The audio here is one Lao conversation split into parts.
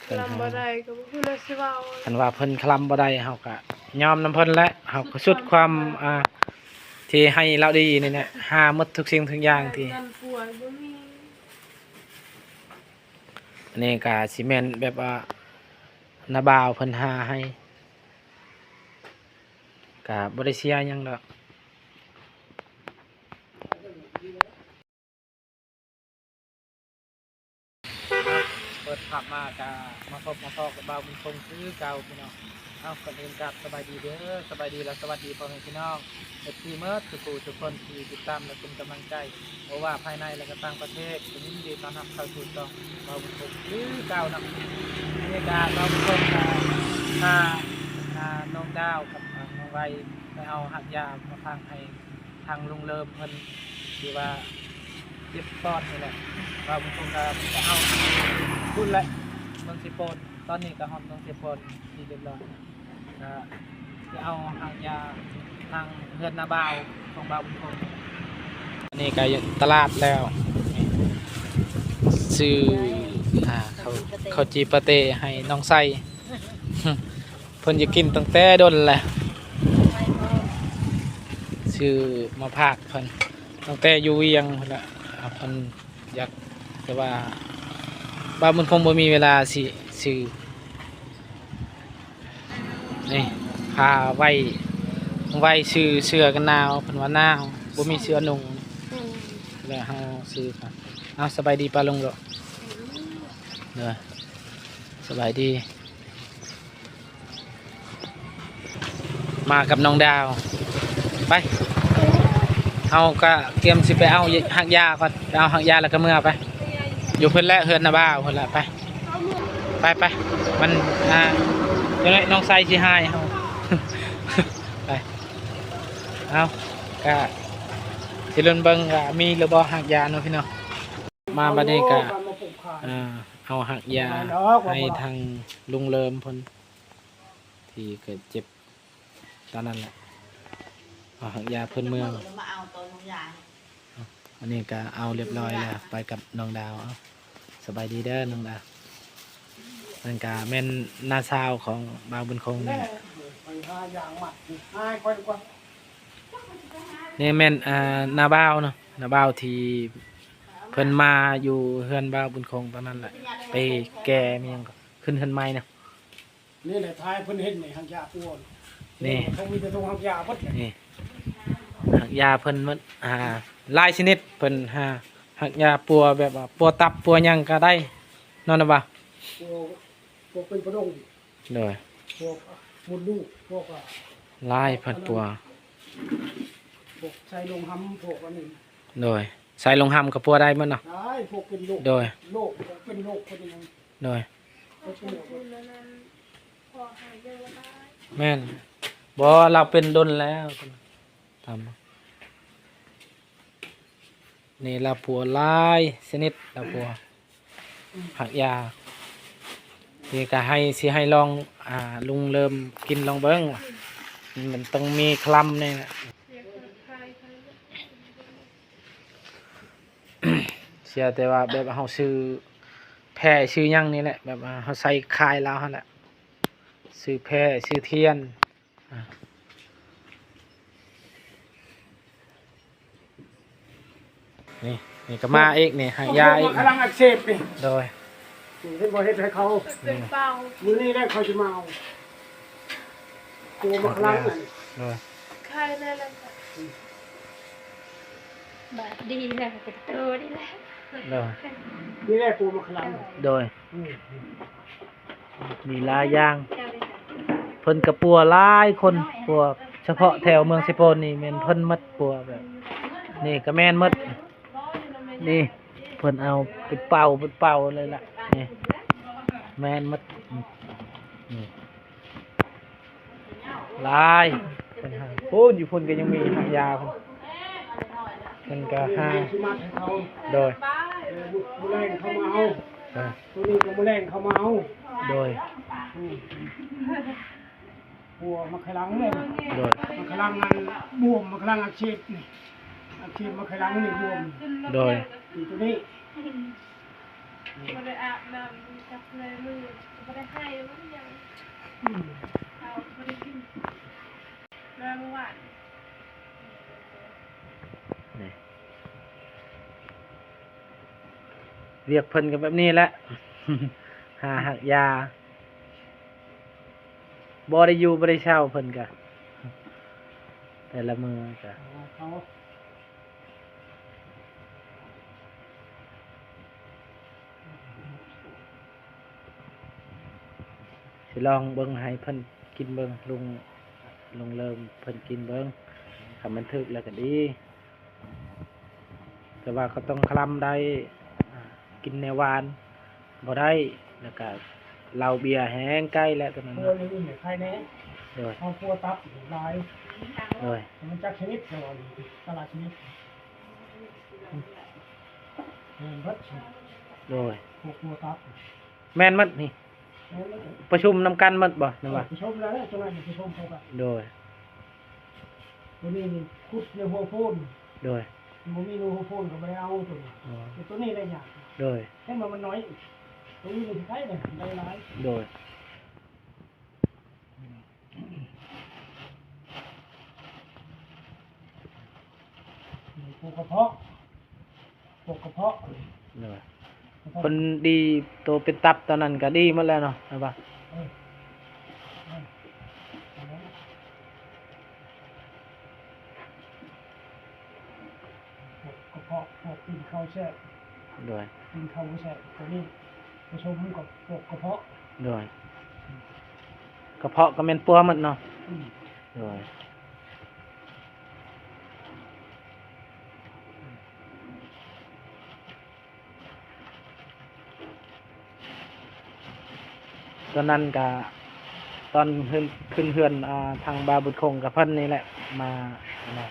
ຄະລຳບໍ່ໄດ້ກໍບໍ່ຮູ້ແລ້ວຊິເວົ້າ. ຄັນວ່າເພິ່ນຄະລຳບໍ່ໄດ້ ເຮົາກໍຍອມນຳເພິ່ນແຫຼະ. ເຮົາກໍສຸດຄວາມ ອ່າ ທີ່ໃຫ້ລາວດີນີ້ແຫຼະ ຫາໝົດທຸກສິ່ງທຸກຢ່າງທີ່ ອັນນີ້ກໍຊິແມ່ນແບບວ່າ ນ້າບ່າວເພິ່ນຫາໃຫ້ ກະບໍ່ໄດ້ເສຍຫຍັງດອກ. ເປີດພາບມາກະມາພົບມາພໍ້ກັບບ່າວບຸນຄົງຄືເກົ່າພີ່ນ້ອງ. ເອົາ ກ່ອນອື່ນກາບສະບາຍດີເດີ ສະບາຍດີ ແລະ ສະຫວັດດີພໍ່ແມ່ພີ່ນ້ອງ ເອັຟຊີ ໝົດທຸກຜູ້ທຸກຄົນທີ່ຕິດຕາມ ແລະ ເປັນກຳລັງໃຈ. ບໍ່ວ່າພາຍໃນ ແລະ ກໍຕ່າງປະເທດ ກໍຍິນດີຕ້ອນຮັບເຂົ້າສູ່ຊ່ອງບ່າວບຸນຄົງຄືເກົ່າເນາະ. ມື້ນີ້ກະບ່າວບຸນຄົງກະພາ ອ່າ ນ້ອງດາວກັບ ອ່າ ນ້ອງໄວ ໄປເອົາຮາກຢາມາຝັງໃຫ້ທາງລຸງເລີມເພິ່ນ ທີ່ວ່າເຈັບປອດນີ້ແຫຼະ. ບ່າວບຸນຄົງກະໄປເອົາພຸ້ນແຫຼະ ເມືອງເຊໂປນ. ຕອນນີ້ກະຮອດເມືອງເຊໂປນເປັນທີ່ຮຽບຮ້ອຍ. ກະຈະເອົາຮາກຢາທາງເຮືອນນ້າບ່າວຂອງບ່າວບຸນຄົງ. ອັນນີ້ກະຢູ່ຕະຫຼາດແລ້ວ ຊື້ ອ່າ ເຂົ້າ ເຂົ້າຈີ່ປາເຕ້ໃຫ້ນ້ອງໄຊ. ເພິ່ນຢາກກິນຕັ້ງແຕ່ດົນແຫຼະ ຊື້ມາຝາກເພິ່ນຕັ້ງແຕ່ຢູ່ວຽງພຸ້ນແຫຼະ. ເພິ່ນ ຢາກ ແຕ່ວ່າ ບ່າວບຸນຄົງບໍ່ມີເວລາຊິຊື້. ນີ້ ພາໄວ ໄວຊື້ເສື້ອກັນໜາວ ເພິ່ນວ່າໜາວ ບໍ່ມີເສື້ອນຸ່ງ ແລ້ວເຮົາຊື້. ເອົາ ສະບາຍດີປ້າລຸງເດີ ເດີ ສະບາຍດີ. ມາກັບນ້ອງດາວ ໄປ ເຮົາກະກຽມຊິໄປເອົາຮາກຢາກ່ອນ ໄປເອົາຮາກຢາແລ້ວກະເມືອໄປ ຢູ່ເພິ່ນແຫຼະ ເຮືອນນ້າບ່າວເພິ່ນແຫຼະ. ໄປ ໄປ ໄປ ໄປ ມັນ ອ່າ ຈັ່ງໃດນ້ອງໄຊຊິຮ້າຍເຮົາ. ໄປ ເອົາ ກະຊິລຸ້ນເບິ່ງວ່າມີຫຼືບໍ່ຮາກຢາເນາະພີ່ນ້ອງ. ມາບັດນີ້ກະ ເອົາຮາກຢາໃຫ້ທາງລຸງເລີມເພິ່ນ ທີ່ເກີດເຈັບຕອນນັ້ນແຫຼະ ເອົາຮາກຢາພື້ນເມືອງ. ອັນນີ້ກະເອົາຮຽບຮ້ອຍແລ້ວ ໄປກັບນ້ອງດາວ. ເອົາ ສະບາຍດີເດີນ້ອງດາວ. ນັ້ນກະແມ່ນນ້າສາວຂອງບ່າວບຸນຄົງນີ້ແຫຼະ. ນີ້ແມ່ນ ອ່າ ນ້າບ່າວເນາະ ນ້າບ່າວທີ່ເພິ່ນມາຢູ່ເຮືອນບ່າວບຸນຄົງຕອນນັ້ນແຫຼະ ໄປແກ່ແມ່ນຫຍັງກໍຂຶ້ນເຮືອນໃໝ່ນະ. ນີ້ແຫຼະ ຖ້າໃຫ້ເພິ່ນເຫັນນີ້ ຮາກຢາປົວນີ້ ເຂົາມີແຕ່ທົ່ງຮາກຢາເບິດນີ້ ຮາກຢາເພິ່ນໝົດ ອ່າ ຫຼາຍຊະນິດ ເພິ່ນຫາຮາກຢາປົວ ແບບວ່າປົວຕັບປົວຫຍັງກໍໄດ້ ເນາະ ນ້າບ່າວ ປົວ ປົວເປັນປະດົງ ໂດຍ ພວກມົດລູກ ພວກ ອ່າ ຫຼາຍພັນປົວ ພວກໄສ້ລົງຫຳ ພວກອັນນີ້ ໂດຍ ໄສ້ລົງຫຳກໍປົວໄດ້ໝົດເນາະ ໄດ້ ພວກເປັນໂລກ ໂດຍ ໂລກ ເປັນໂລກ ເປັນຫຍັງ ໂດຍ ເປັນໂລກ ແມ່ນ ບໍ່ ລາວເປັນດົນແລ້ວ ຕາມ ນີ້ລາວປົວຫຼາຍຊະນິດ ລາວປົວ ຮາກຢາ ນີ້ກະໃຫ້ ຊິໃຫ້ລອງ ອ່າ ລຸງເລີມກິນລອງເບິ່ງວ່າ ມັນຕ້ອງມີຄະລຳແນ່ ເສຍແຕ່ວ່າແບບເຮົາຊື້ແພ້ຊື້ຫຍັງນີ້ແຫຼະ ແບບວ່າເຮົາໃສ່ຂາຍລາວຫັ້ນແຫຼະ ຊື້ແພ້ຊື້ທຽນ. ອ່າ ນີ້ ນີ້ກໍມາອີກນີ້ ໃຫ້ຢາອີກ ກຳລັງອັກເສບນີ້ ໂດຍ ນີ້ເຫັນບໍ່ ເຮັດໃຫ້ເຂົາ ເປັນເປົ່າ ມື້ນີ້ແຫຼະເຂົາຊິມາເອົາ ໂຕມາກຳລັງ ໂດຍ ຂາຍໄດ້ແລ້ວ ບາດດີແລ້ວ ເປັນໂຕດີແລ້ວ ໂດຍ ນີ້ແຫຼະໂຕມາກຳລັງ ໂດຍ ອືມ ມີຫຼາຍຢ່າງ ເພິ່ນກະປົວຫຼາຍຄົນ ປົວສະເພາະແຖວເມືອງເຊໂປນນີ້ແມ່ນເພິ່ນໝົດ ປົວແບບນີ້ກະແມ່ນໝົດ ນີ້ເພິ່ນເອົາໄປເປົ່າ ໄປເປົ່າເລີຍລະ ນີ້ແມ່ນໝົດ ນີ້ ນີ້ ຫຼາຍ ເພິ່ນຫາ ພຸ້ນ ຢູ່ພຸ້ນກໍຍັງມີຮາກຢາພຸ້ນ ເພິ່ນກໍຫາ ຊິມັດໃຫ້ເຂົາ ໂດຍ ເອີ ມື້ແລງເຂົາມາເອົາ ໂດຍ ໂຕນີ້ກໍມື້ແລງເຂົາມາເອົາ ໂດຍ ອືມ ປົວໝາກໄຂ່ຫຼັງເດ້ ໂດຍ ໝາກໄຂ່ຫຼັງອັນບວມ ໝາກໄຂ່ຫຼັງອັກເສບນີ້ ອັກເສບໝາກໄຂ່ຫຼັງນີ້ບວມ ໂດຍ ນີ້ໂຕນີ້ ບໍ່ໄດ້ອາບນ້ຳຈັກເລີຍ ມື້ບໍ່ໄດ້ໄຫ້ບໍ່ໄດ້ຫຍັງ ອືມ ເຂົ້າບໍ່ໄດ້ກິນ ມາມື້ວານ ນີ້ ວຽກເພິ່ນກໍແບບນີ້ແຫຼະ ຫາຮັກຢາ ບໍ່ໄດ້ຢູ່ບໍ່ໄດ້ເຊົ່າເພິ່ນກະ ແຕ່ລະມື້ກະ ຊິລອງເບິ່ງໃຫ້ເພິ່ນກິນເບິ່ງ ລຸງ ລຸງເລີ່ມເພິ່ນກິນເບິ່ງ ຄັນມັນຖືກແລ້ວກໍດີ ແຕ່ວ່າກໍຕ້ອງຄະລຳໄດ້ ອ່າ ກິນແນວຫວານບໍ່ໄດ້ ແລ້ວກະເຫຼົ້າເບຍແຮງໃກ້ແລ້ວຕອນນັ້ນ ໂອ້ ນະ ນີ້ໄຄແນ່ ໂດຍ ເຮົາປົວຕັບຫຼາຍ ໂດຍ ມັນຈັກຊະນິດ ແຕ່ວ່າຫຼາຍຊະນິດ ແມ່ນເບິດ ໂດຍ ພວກຕົວຕັບ ແມ່ນໝົດນີ້ ແມ່ນໝົດ ປະຊຸມນຳກັນໝົດບໍ່ ແມ່ນບໍ່ ເອີ ປະຊຸມແລ້ວ ຕົວນັ້ນປະຊຸມເຂົ້າກັນ ໂດຍ ຕົວນີ້ນີ້ຂຸດໃນຫົວໂພນ ໂດຍ ບໍ່ມີໃນຫົວໂພນກໍບໍ່ໄດ້ເອົາຕົວນີ້ ອໍ ແຕ່ຕົວນີ້ໄດ້ຍາກ ໂດຍ ເຫັນວ່າມັນນ້ອຍ ຕົວນີ້ນີ້ໄດ້ຫຼາຍ ໂດຍ ອືມ ພວກກະເພາະ ພວກກະເພາະ ໂດຍ ເພິ່ນດີ ໂຕເປັນຕັບຕອນນັ້ນກະດີໝົດແລ້ວເນາະ ແມ່ນບໍ່? ເອີ ເອີ ພວກກະເພາະ ພວກກິນເຂົ້າແຊບ ໂດຍ ກິນເຂົ້າບໍ່ແຊບ ໂຕນີ້ປະສົມກັບພວກກະເພາະ ໂດຍ ກະເພາະກໍແມ່ນປົວໝົດເນາະ ອືມ ໂດຍ. ຕອນນັ້ນກະ ຕອນຂຶ້ນ ຂຶ້ນເຮືອນ ອ່າ ທາງບ່າວບຸນຄົງກັບເພິ່ນນີ້ແຫຼະ ມາ ມາ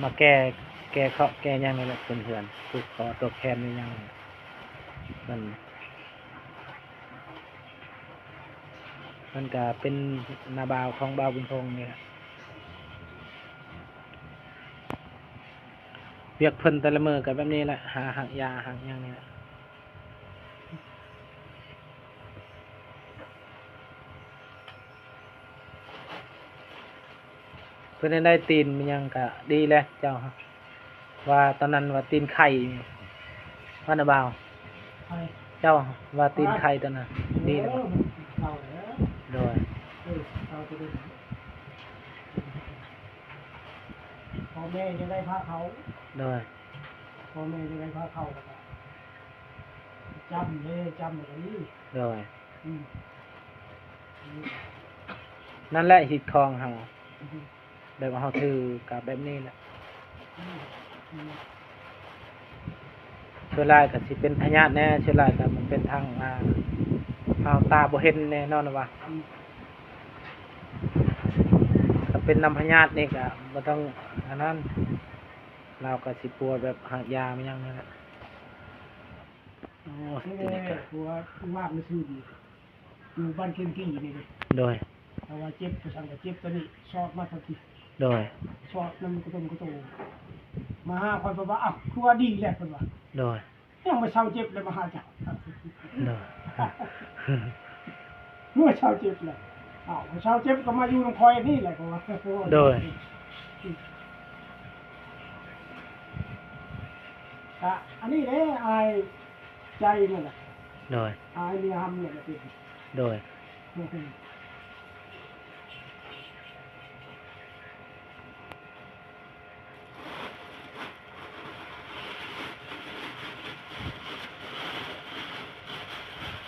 ມາແກ່ ແກ່ເຄາະແກ່ຫຍັງນີ້ແຫຼະ ຂຶ້ນເຮືອນ ຜູກຄໍຕົວແຂນອີ່ຫຍັງ ເພິ່ນ ເພິ່ນກະເປັນນ້າບ່າວຂອງບ່າວບຸນຄົງນີ້ແຫຼະ. ວຽກເພິ່ນແຕ່ລະມື້ກໍແບບນີ້ແຫຼະ ຫາຮັກຢາຮັກຫຍັງນີ້ແຫຼະ ເພິ່ນໄດ້ຕີນມີຫຍັງກໍດີແລ້ວ ເຈົ້າ ວ່າຕອນນັ້ນວ່າຕີນໄຂ່ ວ່ານະບ່າວ ເຈົ້າວ່າຕີນໄຂ່ຕອນນັ້ນດີແລ້ວບໍ່? ເອີ ມັນເຊົາແລ້ວ ໂດຍ ເອີ ເຊົາແຕ່ເດັກ ພໍ່ແມ່ຍັງໄດ້ພາເຂົ້າ ໂດຍ ພໍ່ແມ່ຍັງໄດ້ພາເຂົ້າ ແລ້ວກໍຈຳເດ້ ຈຳແລ້ວກໍດີ ໂດຍ ອືມ ນັ້ນແຫຼະຮີດຄອງເຮົາ ອືມ ແບບເຮົາຖືກະແບບນີ້ແຫຼະ ສ່ວນຫຼາຍກະຊິເປັນພະຍາດແດ່ ສ່ວນຫຼາຍກະມັນເປັນທາງ ອ່າ ເຮົາຕາບໍ່ເຫັນແນ່ນອນວ່າ ຖ້າເປັນນຳພະຍາດນີ້ກະບໍ່ຕ້ອງອັນນັ້ນ ລາວກະຊິປົວແບບຮາກຢາມາຫຍັງນີ້ແຫຼະ ໂອ້ ຕົວນີ້ກະ ເພາະວ່າວາງຊື່ນີ້ ຢູ່ບ້ານເຄນກີນີ້ເດ້ ໂດຍ ຖ້າວ່າເຈັບໄປຊັ້ນກໍເຈັບຕົວນີ້ ຊອດມາທັນທີ ໂດຍ ຊອດນຳກະຕົມກະໂຕ ມາຫາຂ້ອຍ ເພິ່ນວ່າ ອ້າວ ຄືວ່າດີແລ້ວ ເພິ່ນວ່າ ໂດຍ ຍັງບໍ່ເຊົາເຈັບເລີຍ ມາຫາເຈົ້າ ໂດຍ ເມື່ອເຊົາເຈັບແລ້ວ ອ້າວ ເຊົາເຈັບກໍມາຢູ່ນຳຂ້ອຍນີ້ແຫຼະ ເພາະວ່າ ໂດຍ ກະອັນນີ້ເດ້ ອາຍໃຈນັ້ນແຫຼະ ໂດຍ ອາຍເມຍຮຳນີ້ແຫຼະ ໂດຍ ເ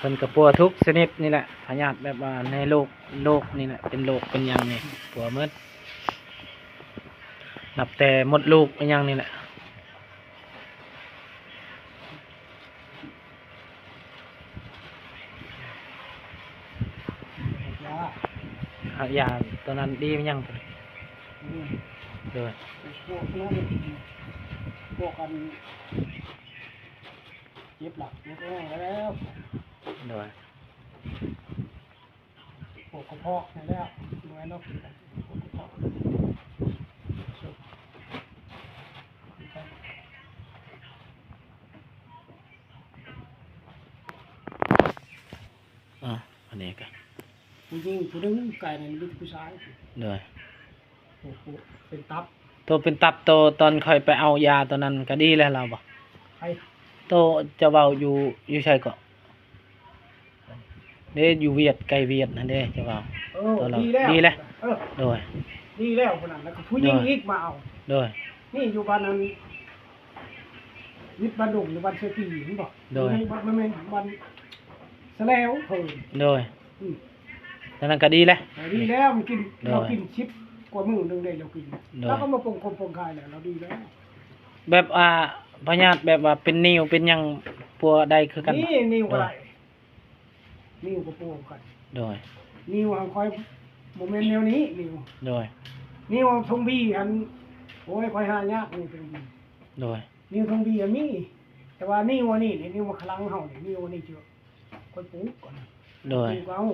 ພິ່ນກະປົວທຸກຊະນິດນີ້ແຫຼະ ພະຍາດແບບວ່າໃນໂລກ ໂລກນີ້ແຫຼະ ເປັນໂລກເປັນຫຍັງນີ້ປົວໝົດ ນັບແຕ່ມົດລູກອີ່ຫຍັງນີ້ແຫຼະ. ຢາ ຢາຕົວນັ້ນດີມັນຍັງ ອືມ ໂດຍ ພວກນັ້ນ ພວກອັນເຈັບຫຼັງ ເຈັບແອວແລ້ວ ໂດຍ. ພວກກະເພາະນີ້ແຫຼະ ບໍ່ແມ່ນດອກ ພວກກະເພາະ ເພິ່ນ ເພິ່ນ ເພິ່ນ ເພິ່ນ ເພິ່ນ ເພິ່ນ ເພິ່ນ ເພິ່ນ ເພິ່ນ ເພິ່ນ ເພິ່ນ ເພິ່ນ ເພິ່ນ ເພິ່ນ ເພິ່ນ ເພິ່ນ ເພິ່ນ ອ່າ ອັນນີ້ກໍ ຜູ້ຍິງຜູ້ໜຶ່ງ ໄກ່ນັ້ນມີແຕ່ຜູ້ຊາຍ. ໂດຍ. ໂອ້ໂຫ ເປັນຕັບ ໂຕເປັນຕັບ ໂຕຕອນຂ້ອຍໄປເອົາຢາຕອນນັ້ນກໍດີແລ້ວ ລາວບໍ່? ໃຜ? ໂຕເຈົ້າເວົ້າຢູ່ ຢູ່ໃສເກາະ? ເດ້ ຢູ່ຫວຽດ ໄກ່ຫວຽດຫັ້ນເດ້ ເຈົ້າເວົ້າ. ເອີ ໂຕລາວ ດີແລ້ວ ດີແລ້ວ. ເອີ ໂດຍ ດີແລ້ວ ຜູ້ນັ້ນ ແລ້ວກໍຜູ້ຍິງອີກມາເອົາ. ໂດຍ. ນີ້ຢູ່ບ້ານນັ້ນ ວິດບ້ານດົງ ຢູ່ບ້ານເຊປີ ເຫັນບໍ່? ໂດຍ. ຢູ່ໃນ ບໍ່ແມ່ນ ບ້ານສະແລວເພິ່ນ. ໂດຍ. ອືມ ແນວນັ້ນກໍດີແຫຼະ ດີແລ້ວ ມັນກິນ ໂດຍ ລາວກິນສິບກວ່າມື້ໜຶ່ງໄດ້ ລາວກິນ. ໂດຍ. ລາວກໍມາປົງຄົນປົງຄາຍແລ້ວ ລາວດີແລ້ວ. ແບບວ່າພະຍາດ ແບບວ່າເປັນນິ້ວເປັນຫຍັງປົວໄດ້ຄືກັນບໍ່? ນີ້ ນິ້ວກໍໄດ້. ໂດຍ. ນິ້ວກໍປົວຄືກັນ. ໂດຍ. ນິ້ວຂອງຂ້ອຍບໍ່ແມ່ນແນວນີ້ ນິ້ວ. ໂດຍ. ນິ້ວທົ່ງບີຫັ້ນ ໂອ້ຍ ຂ້ອຍຫາຍາກ ນິ້ວທົ່ງບີ. ໂດຍ. ນິ້ວທົ່ງບີຫັ້ນມີ ແຕ່ວ່ານິ້ວອັນນີ້ ນີ້ ນິ້ວມະຂະລັງເຮົານີ້ ນິ້ວອັນນີ້ເຈົ້າ ຂ້ອຍປູກກ່ອນ. ໂດຍ. ປູກເອົາ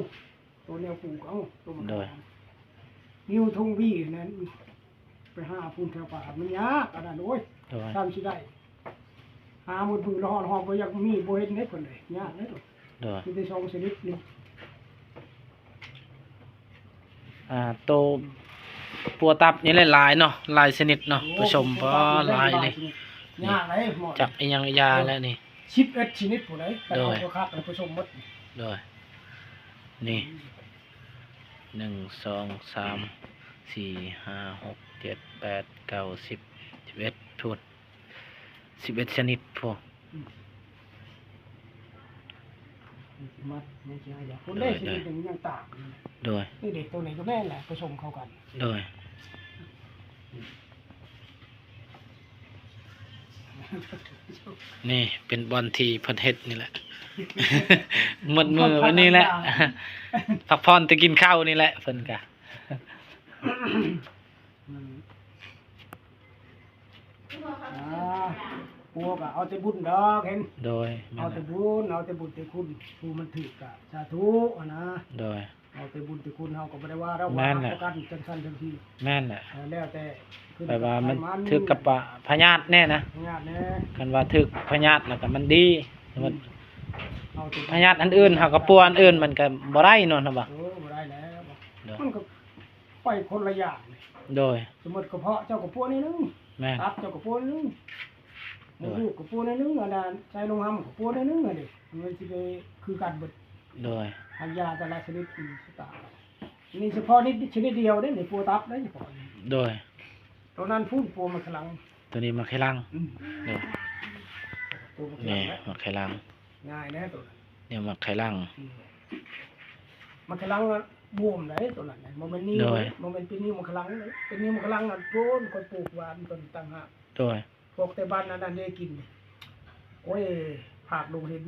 ໂຕແນວປູກເອົາ ໂຕມະຂະລັງ. ໂດຍ. ນິ້ວທົ່ງບີນັ້ນ ໄປຫາພຸ້ນແຖວປ່າມັນຍາກ ອັນນັ້ນ ໂອ້ຍ. ໂດຍ. ຊ້ຳຊິໄດ້ ຫາໝົດມື້ລະຮອດ ຮອດບໍ່ຢາກມີ ບໍ່ເຫັນເດ້ເພິ່ນເດ້ ຍາກເດ້. ໂດຍ. ມີແຕ່ສອງຊະນິດນີ້ ອ່າ ໂຕປົວຕັບນີ້ຫຼາຍໆເນາະ ຫຼາຍຊະນິດເນາະ. ໂອ້ ຜູ້ຊົມ ປໍ ຫຼາຍນີ້ ຍາກເດ້ໝໍ ຈັກອີ່ຫຍັງຢາແລ້ວນີ້ ສິບເອັດຊະນິດພຸ້ນເດ້. ໂດຍ. ເອົາຄັກໆ ຜູ້ຊົມໝົດ. ໂດຍ. ນີ້ ໜຶ່ງ ສອງ ສາມ ສີ່ ຫ້າ ຫົກ ເຈັດ ແປດ ເກົ້າ ສິບ ສິບເອັດ ພຸ້ນ ສິບເອັດຊະນິດພຸ້ນ. ອືມ ມັດ ມັນຊິຫາຍາກ ໂດຍ ໂດຍ. ນີ້ເດ້ ໂຕນີ້ກໍແມ່ນແຫຼະ ປະສົມເຂົ້າກັນ. ໂດຍ. ນີ້ເປັນບ່ອນທີ່ເພິ່ນເຮັດນີ້ແຫຼະ ໝົດມື້ວັນນີ້ແຫຼະ ພັກຜ່ອນແຕ່ກິນເຂົ້ານີ້ແຫຼະ ເພິ່ນກະ ອືມ ອ່າ ປົວກະເອົາແຕ່ບຸນດອກ ເຫັນ. ໂດຍ. ເອົາແຕ່ບຸນ ເອົາແຕ່ບຸນແຕ່ຄຸນ ຜູ້ມັນຖືກກະສາທຸຫັ້ນນະ. ໂດຍ. ເອົາແຕ່ບຸນແຕ່ຄຸນ ເຮົາກໍບໍ່ໄດ້ວ່າດອກ ແມ່ນແຫຼະ ວ່າຮັບປະກັນຈັ່ງຊັ້ນຈັ່ງຊີ້. ແມ່ນແຫຼະ. ເອີ ແລ້ວແຕ່ ແປວ່າມັນຖືກກັບພະຍາດແດ່ນະ ພະຍາດແດ່. ຄັນວ່າຖືກພະຍາດແລ້ວກໍມັນດີ. ອືມ ພະຍາດອັນອື່ນ ເຮົາກໍປົວອັນອື່ນ ມັນກໍບໍ່ໄດ້ເນາະ ນະບໍ່? ເອີ ບໍ່ໄດ້ແລ້ວ. ໂດຍ. ມັນກໍໄປຄົນລະຢ່າງ. ໂດຍ. ສົມມຸດກະເພາະເຈົ້າກໍປົວໜ້ອຍໜຶ່ງ. ແມ່ນ. ຕັບເຈົ້າກໍປົວໜຶ່ງ ໂດຍ ໝົດລູກກໍປົວໜຶ່ງ ອັນນັ້ນໃສ່ລົງຫຳກໍປົວໜຶ່ງ ອັນນີ້ມັນຊິໄປຄືກັນເບິດ. ໂດຍ. ທານຢາແຕ່ລະຊະນິດ ອືມ ສະຕາ ນີ້ສະເພາະນິດ ຊະນິດດຽວເດ້ ນີ້ປົວຕັບເດ້ ສະເພາະນີ້. ໂດຍ. ໂຕນັ້ນພຸ້ນປົວໝາກຂະລັງ ໂຕນີ້ໝາກຂະລັງ. ອືມ ໂດຍ. ປົວໝາກຂະລັງ ນີ້ ແຫຼະ ໝາກຂະລັງ ງ່າຍແດ່ໂຕນັ້ນ ນີ້ໝາກຂະລັງ. ອືມ ໝາກຂະລັງບວມໄດ໋ໂຕນັ້ນ ບໍ່ແມ່ນນິ້ວ. ໂດຍ. ບໍ່ແມ່ນເປັນນິ້ວໝາກຂະລັງເດ້ ເປັນນິ້ວໝາກຂະລັງນັ້ນ ໂພນ ຂ້ອຍປູກຫວານຕົນຕ່າງຫາກ. ໂດຍ. ພວກແຕ່ບ້ານອັນນັ້ນໄດ້ກິນ ໂອ້ຍ ພາກດົງເຫັນ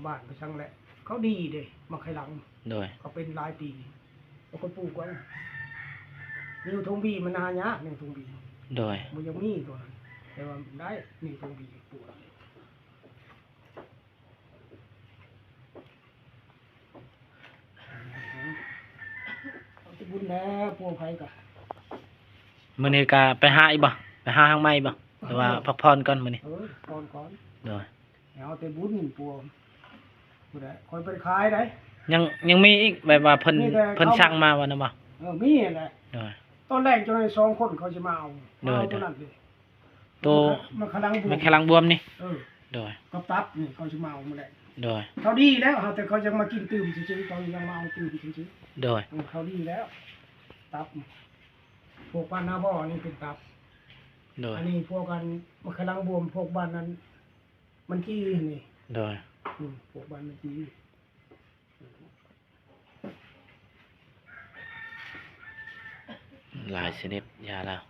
ບ້ານໄປຊັງແຫຼະ ເຂົາດີເດ້ ໝາກໄຂ່ຫຼັງ. ໂດຍ. ເຂົາເປັນຫຼາຍປີ ເຂົາກໍປູກໄວ້ ນິ້ວທົ່ງບີມັນຫາຍາກ ນິ້ວທົ່ງບີ. ໂດຍ. ບໍ່ຢາກມີຕົວນັ້ນ ແຕ່ວ່າໄດ້ ນິ້ວທົ່ງບີປູກ. ເອົາແຕ່ບຸນແລ້ວ ພວກໃຜກະ ມື້ນີ້ກະໄປຫາອີກບໍ່? ໄປຫາທາງໃໝ່ບໍ່? ເອີ ຫຼືວ່າພັກຜ່ອນກ່ອນມື້ນີ້? ເອີ ພັກຜ່ອນກ່ອນ. ໂດຍ. ເອົາແຕ່ບຸນພວກ ຜູ້ໃດ ຂ້ອຍບໍ່ໄດ້ຂາຍໃດ. ຍັງ ຍັງມີອີກ ແບບວ່າເພິ່ນ ມີແຕ່ເພິ່ນສັ່ງມາວ່ານັ້ນບໍ່? ເອີ ມີຫັ້ນແຫຼະ. ໂດຍ. ຕອນແລກເຈົ້າໜ້າຍສອງຄົນເຂົາຊິມາເອົາ. ໂດຍ. ເອົາຕົວນັ້ນເດ້. ໂຕ ໝາກຂະລັງບວມ ໝາກຂະລັງບວມນີ້. ເອີ ໂດຍ. ກັບຕັບນີ້ເຂົາຊິມາເອົາມື້ແລກ. ໂດຍ. ເຂົາດີແລ້ວ ເຂົາ ແຕ່ເຂົາຍັງມາກິນຕື່ມຊື່ໆ ເຂົາຍັງມາເອົາຕື່ມຊື່ໆ. ໂດຍ. ເອີ ເຂົາດີແລ້ວ ຕັບ ພວກບ້ານນາບໍ່ນີ້ເປັນຕັບ. ໂດຍ. ອັນນີ້ພວກອັນ ໝາກຂະລັງບວມ ພວກບ້ານນັ້ນມັນຈີ່ນີ້. ໂດຍ. ອືມ ພວກບ້ານມັນຈີ່ ຫຼາຍຊະນິດ ຢາລາວ.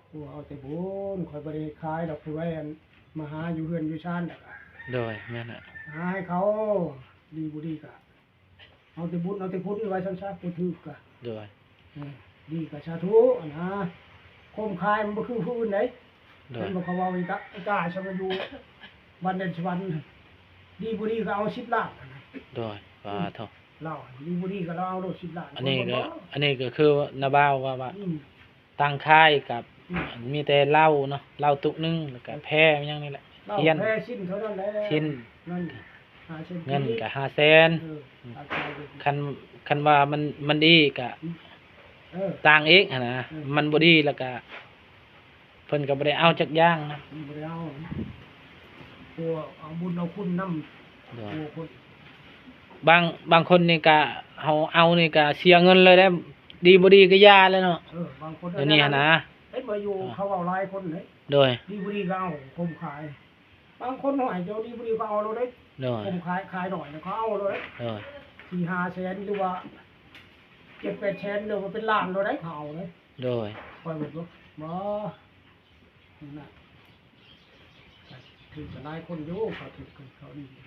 ໂອ້ ເອົາແຕ່ບຸນ ຂ້ອຍບໍ່ໄດ້ຂາຍດອກ ຜູ້ໃດອັນມາຫາຢູ່ເຮືອນຢູ່ຊານດອກ. ໂດຍ. ແມ່ນແຫຼະ ຫາໃຫ້ເຂົາ ດີບໍ່ດີກະເອົາແຕ່ບຸນ ເອົາແຕ່ຄຸນ ວ່າຊັ້ນຊະ ຜູ້ຖືກກະ. ໂດຍ. ເອີ ດີກະສາທຸຫັ້ນນະ ຄົມຂາຍມັນບໍ່ຄືຜູ້ອື່ນໃດ. ໂດຍ. ເຫັນບໍ່ ເຂົາເວົ້າອີກ ອີກາຊະ ມັນຢູ່ບ້ານແດນສະຫວັນ ດີບໍ່ດີກໍເອົາສິບລ້ານຫັ້ນນະ. ໂດຍ. ປາໂທ ລາວດີບໍ່ດີກໍລາວເອົາໂລດສິບລ້ານ. ອັນນີ້ກໍ ອັນນີ້ກໍຄືນ້າບ່າວວ່າ ວ່າ ອືມ ຕັ້ງຂາຍກັບ ອືມ ມີແຕ່ເຫຼົ້າເນາະ ເຫຼົ້າຕຸກໜຶ່ງ ແລ້ວກໍແພຫຍັງນີ້ແຫຼະ. ພຽນ ແພຊິ້ນເທົ່ານັ້ນແຫຼະ ຊິ້ນ ເງິນຫ້າແສນ ເອີ ຄັນ ຄັນວ່າມັນ ມັນດີກະ ເອີ ຕ່າງອີກຫັ້ນນະ ເອີ ມັນບໍ່ດີແລ້ວກະ ເພິ່ນກໍບໍ່ໄດ້ເອົາຈັກຢ່າງນະ ເພິ່ນບໍ່ໄດ້ເອົາ ພວກເອົາບຸນເອົາຄຸນນຳ ໂດຍ ພວກຄົນ ບາງ ບາງຄົນນີ້ກະ ເຮົາເອົານີ້ກະເສຍເງິນເລີຍເດ້ ດີບໍ່ດີກໍຢ່າແລ້ວເນາະ ເອີ ບາງຄົນ ດຽວນີ້ຫັ້ນນະ ເຫັນວ່າຢູ່ ເອີ ເຂົາເວົ້າຫຼາຍຄົນເດ້ ໂດຍ ດີບໍ່ດີກໍເອົາ ຄົມຂາຍ ບາງຄົນ ໂອ້ຍ ເຈົ້າດີບໍ່ດີກໍເອົາໂລດເດ້ ໂດຍ ຄົມຂາຍ ຂາຍໜ້ອຍແລ້ວກໍເອົາໂລດເດ້ ໂດຍ ສີ່ຫ້າແສນ ຫຼືວ່າເຈັດແປດແສນ ຫຼືວ່າເປັນລ້ານໂລດເດ້ ເຂົາເອົາເດ້ ໂດຍ ຂ້ອຍບໍ່ ບໍ່ ນັ້ນນະ ຖືກຫຼາຍຄົນຢູ່ ເຂົາຖືກ ເຂົານີ້ ນີ້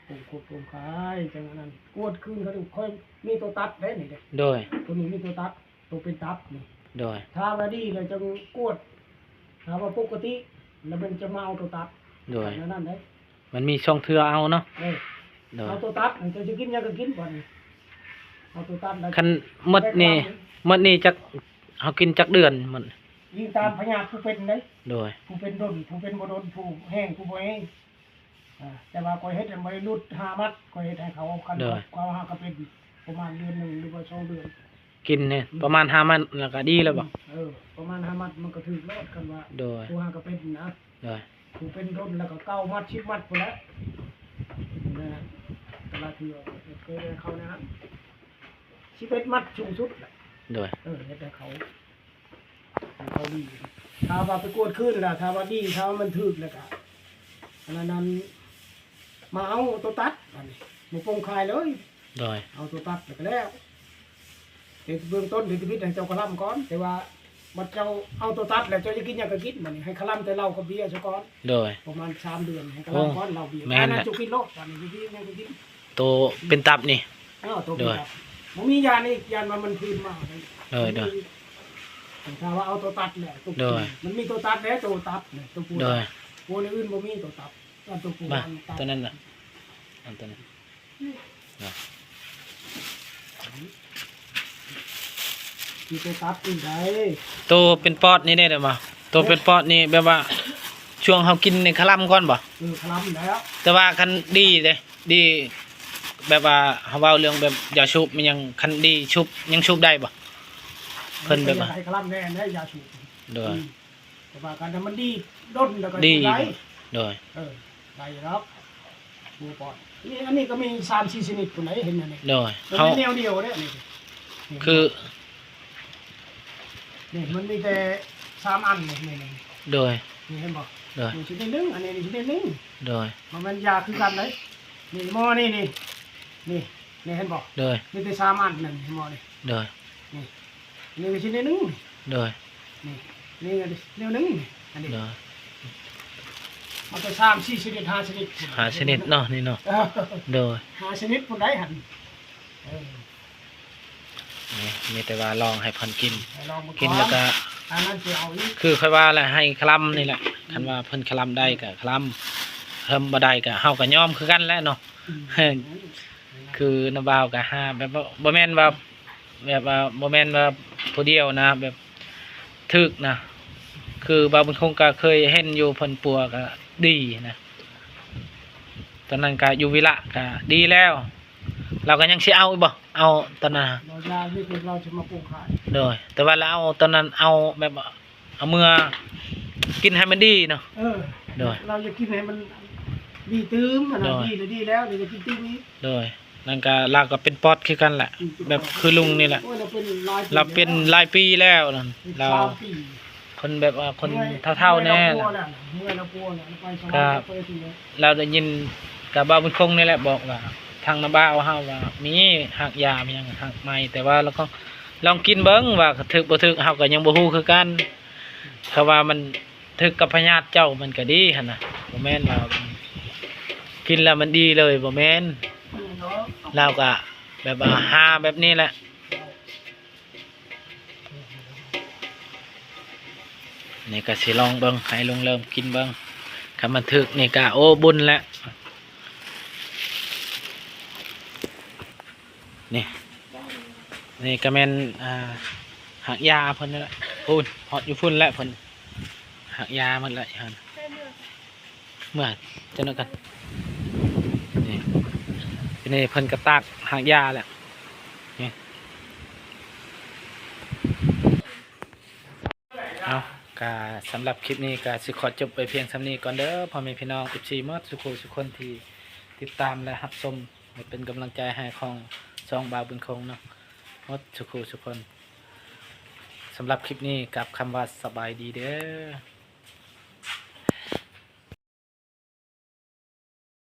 ໂກງຄົນໂກງຂາຍ ຈັ່ງອັນນັ້ນ ກວດຄືນເຂົາ ຂ້ອຍມີໂຕຕັດເດ້ນີ້ເດ້ ໂດຍ ໂຕນີ້ມີໂຕຕັດ ໂຕເປັນຕັບນີ້ ໂດຍ ຖ້າວ່າດີແລ້ວຈັ່ງກວດ ຖ້າວ່າປົກກະຕິແລ້ວມັນຈະມາເອົາໂຕຕັດ ໂດຍ ແນວນັ້ນເດ້ ມັນມີຊ່ອງເທື່ອເອົາເນາະ ເອີ ໂດຍ ເອົາໂຕຕັດ ເຈົ້າຊິກິນຫຍັງກໍກິນບັດນີ້ ເອົາໂຕຕັດແລ້ວ ຄັນໝົດນີ້ ໝົດນີ້ຈັກ ເຮົາກິນຈັກເດືອນໝົດ ອີງຕາມພະຍາດຜູ້ເປັນເດ້ ໂດຍ ຜູ້ເປັນດົນ ຜູ້ເປັນບໍ່ດົນ ຜູ້ແຮງ ຜູ້ບໍ່ແຮງ ອ່າ ແຕ່ວ່າຂ້ອຍເຮັດໃຫ້ບໍ່ໄດ້ຫຼຸດຫ້າມັດ ຂ້ອຍເຮັດໃຫ້ເຂົາ ຄັນ ໂດຍ ເຂົາຫາກະເປັນປະມານເດືອນໜຶ່ງ ຫຼືວ່າສອງເດືອນ ກິນນີ້ ອືມ ປະມານຫ້າມັດແລ້ວກະດີແລ້ວບໍ່? ເອີ ປະມານຫ້າມັດມັນກະຖືກແລ້ວ ຄັນວ່າ ໂດຍ ຜູ້ຫາກະເປັນນະ ໂດຍ ຜູ້ເປັນດົນແລ້ວກະເກົ້າມັດ ສິບມັດພຸ້ນແຫຼະ ນັ້ນນະ ແຕ່ລະເທື່ອເຮັດໃຫ້ເຂົາແນວນັ້ນ ສິບເອັດມັດສູງສຸດແຫຼະ ໂດຍ ເອີ ເຮັດໃຫ້ເຂົາ ເຂົາດີ ຖ້າວ່າໄປກວດຄືນລະ ຖ້າວ່າດີ ຖ້າວ່າມັນຖືກແລ້ວກະ ອັນນັ້ນ ມາເອົາໂຕຕັດ ບາດນີ້ ບໍ່ປົງຂາຍເລີຍ ໂດຍ ເອົາໂຕຕັດແລ້ວກະແລ້ວ ແຕ່ເບື້ອງຕົ້ນເຮັດໃຫ້ເຈົ້າຄະລຳກ່ອນ ແຕ່ວ່າບັດເຈົ້າເອົາໂຕຕັດແລ້ວ ເຈົ້າຢາກກິນຫຍັງກະກິນ ບາດນີ້ໃຫ້ຄະລຳແຕ່ເຫຼົ້າກັບເບຍຊະກ່ອນ ໂດຍ ປະມານສາມເດືອນ ໃຫ້ຄະລຳກ່ອນ ເຫຼົ້າເບຍ ແມ່ນ ອັນນັ້ນ ລະ ເຈົ້າກິນໂລດ ບາດນີ້ ບໍ່ມີຫຍັງກະກິນ ໂຕເປັນຕັບນີ້ ເອີ ໂຕເປັນ ໂດຍ ຕັບ ບໍ່ມີຢານີ້ ຢ້ານວ່າມັນຄືນມາ ໂດຍ ໂດຍ ຖ້າວ່າເອົາໂຕຕັດແຫຼະ ໂຕ ໂດຍ ມັນມີໂຕຕັດແຫຼະ ໂຕຕັບ ໂຕປົວ ໂດຍ ໂຕອື່ນບໍ່ມີໂຕຕັບ ອັນໂຕປົວ ມາ ອັນຕັບ ໂຕນັ້ນນະ ອັນໂຕນັ້ນ ໂດຍ ມີແຕ່ຕັບນີ້ໄດ໋ ໂຕເປັນປອດນີ້ເດ້ ແມ່ນບໍ່? ໂຕເປັນປອດນີ້ແບບວ່າ ຊ່ວງເຮົາກິນນີ້ຄະລຳກ່ອນບໍ່? ເອີ ຄະລຳແລ້ວ ແຕ່ວ່າຄັນດີເດ້ ດີ ແບບວ່າເຮົາເວົ້າເລື່ອງແບບຢາສູບ ມັນຍັງ ຄັນດີສູບ ຍັງສູບໄດ້ບໍ່? ເພິ່ນແບບວ່າ ໃຫ້ຄະລຳແດ່ ແດ່ຢາສູບ ໂດຍ ອືມ ແຕ່ວ່າຄັນມັນດີດົນແລ້ວກໍ ດີ ສູບໄດ້ ໂດຍ ເອີ ໄດ້ດອກ ບໍ່ປອດ ນີ້ ອັນນີ້ກໍມີສາມສີ່ຊະນິດພຸ້ນໃດ ເຫັນອັນນີ້ ໂດຍ ບໍ່ແມ່ນແນວດຽວເດ້ ນີ້ ຄື ນີ້ມັນມີແຕ່ສາມອັນນີ້ ນີ້ ໂດຍ ນີ້ເຫັນບໍ່? ໂດຍ ນີ້ຊະນິດໜຶ່ງ ອັນນີ້ຊະນິດໜຶ່ງ ໂດຍ ບໍ່ແມ່ນຢາຄືກັນເດ້ ນີ້ໝໍນີ້ ນີ້ ນີ້ ນີ້ເຫັນບໍ່? ໂດຍ ມີແຕ່ສາມອັນ ນີ້ໝໍນີ້ ໂດຍ ນີ້ ນີ້ຊະນິດໜຶ່ງ ໂດຍ ນີ້ ນີ້ແນວໜຶ່ງ ອັນນີ້ ໂດຍ ມັນກໍສາມສີ່ຊະນິດ ຫ້າຊະນິດ ຫ້າຊະນິດເນາະ ນີ້ເນາະ ເອີ ໂດຍ ຫ້າຊະນິດພຸ້ນໃດຫັ້ນ ເອີ ນີ້ ມີແຕ່ວ່າລອງໃຫ້ເພິ່ນກິນ ໃຫ້ລອງເບິ່ງ ກິນແລ້ວກໍ ອັນນັ້ນຊິເອົາອີກ ຄືຂ້ອຍວ່າແຫຼະ ໃຫ້ຄະລຳນີ້ແຫຼະ ອືມ ຄັນວ່າເພິ່ນຄະລຳໄດ້ກໍຄະລຳ ຄະລຳບໍ່ໄດ້ກໍ ເຮົາກໍຍອມຄືກັນແຫຼະເນາະ ອືມ ຄືນ້າບ່າວກໍຫາແບບວ່າ ບໍ່ແມ່ນວ່າ ແບບວ່າ ບໍ່ແມ່ນວ່າຜູ້ດຽວນະ ແບບຖືກນະ ຄືບ່າວບຸນຄົງກໍເຄີຍເຫັນຢູ່ ເພິ່ນປົວກໍດີນະ ຕອນນັ້ນກໍຢູ່ວິລະກໍດີແລ້ວ ລາວກໍຍັງຊິເອົາອີກບໍ່? ເອົາຕອນນັ້ນ ບໍ່ຢາກ ມີແຕ່ລາວຊິມາປູກຂາຍ ໂດຍ ແຕ່ວ່າລາວເອົາຕອນນັ້ນ ເອົາແບບວ່າ ເອົາເມືອກິນໃຫ້ມັນດີເນາະ ເອີ ໂດຍ ລາວຢາກກິນໃຫ້ມັນດີຕື່ມຫັ້ນນະ ໂດຍ ດີແລ້ວດີແລ້ວ ລາວຢາກກິນຕື່ມອີກ ໂດຍ ນັ້ນກໍ ລາວກໍເປັນປອດຄືກັນແຫຼະ ອືມ ແບບຄືລຸງນີ້ແຫຼະ ໂອ້ຍ ລາວເປັນຫຼາຍປີ ລາວເປັນຫຼາຍປີແລ້ວນັ້ນ ເປັນ ລາວ ສາມປີ ຄົນແບບວ່າຄົນເຖົ້າໆແນ່ ເມື່ອຍລາວປົວແລ້ວ ເມື່ອຍລາວປົວແລ້ວ ລາວໄປສະຫວັນ ເອີ ລາວໄປທີ່ ລາວໄດ້ຍິນກັບບ່າວບຸນຄົງນີ້ແຫຼະບອກວ່າ ທາງນ້າບ່າວເຮົາວ່າມີຮາກຢາ ມີຫຍັງຮາກໄມ້ ແຕ່ວ່າລາວກໍລອງກິນເບິ່ງວ່າຖືກບໍ່ຖືກ ເຮົາກໍຍັງບໍ່ຮູ້ຄືກັນ ຖ້າວ່າມັນຖືກກັບພະຍາດເຈົ້າມັນກໍດີຫັ້ນນະ ບໍ່ແມ່ນວ່າກິນແລ້ວມັນດີເລີຍ ບໍ່ແມ່ນ ລາວກໍແບບວ່າຫາແບບນີ້ແຫຼະ. ນີ້ກໍຊິລອງເບິ່ງ ໃຫ້ລຸງເລີ່ມກິນເບິ່ງ ຄັນມັນຖືກນີ້ກໍ ໂອ້ ບຸນແຫຼະ ນີ້ ນີ້ກໍແມ່ນ ອ່າ ຮາກຢາເພິ່ນນັ້ນແຫຼະ ພຸ້ນ ຮອດຢູ່ພຸ້ນແຫຼະເພິ່ນ ຮາກຢາໝົດແຫຼະຫັ້ນ. ເມື່ອຈັກໜ້ອຍກ່ອນ. ນີ້ ທີນີ້ເພິ່ນກໍຕາກຮາກຫຍ້າແລ້ວ ນີ້. ເອົາ ກະສຳລັບຄລິບນີ້ກະຊິຂໍຈົບໄວ້ພຽງສ່ຳນີ້ກ່ອນເດີ ພໍ່ແມ່ພີ່ນ້ອງ ເອັຟຊີ ໝົດສູ່ຜູ້ສູ່ຄົນທີ່ຕິດຕາມ ແລະ ຮັບຊົມ ແລະ ເປັນກຳລັງໃຈໃຫ້ຂອງຊ່ອງບ່າວບຸນຄົງເນາະ ໝົດສູ່ຜູ້ສູ່ຄົນ. ສຳລັບຄລິບນີ້ ກັບຄຳວ່າສະບາຍດີເດີ.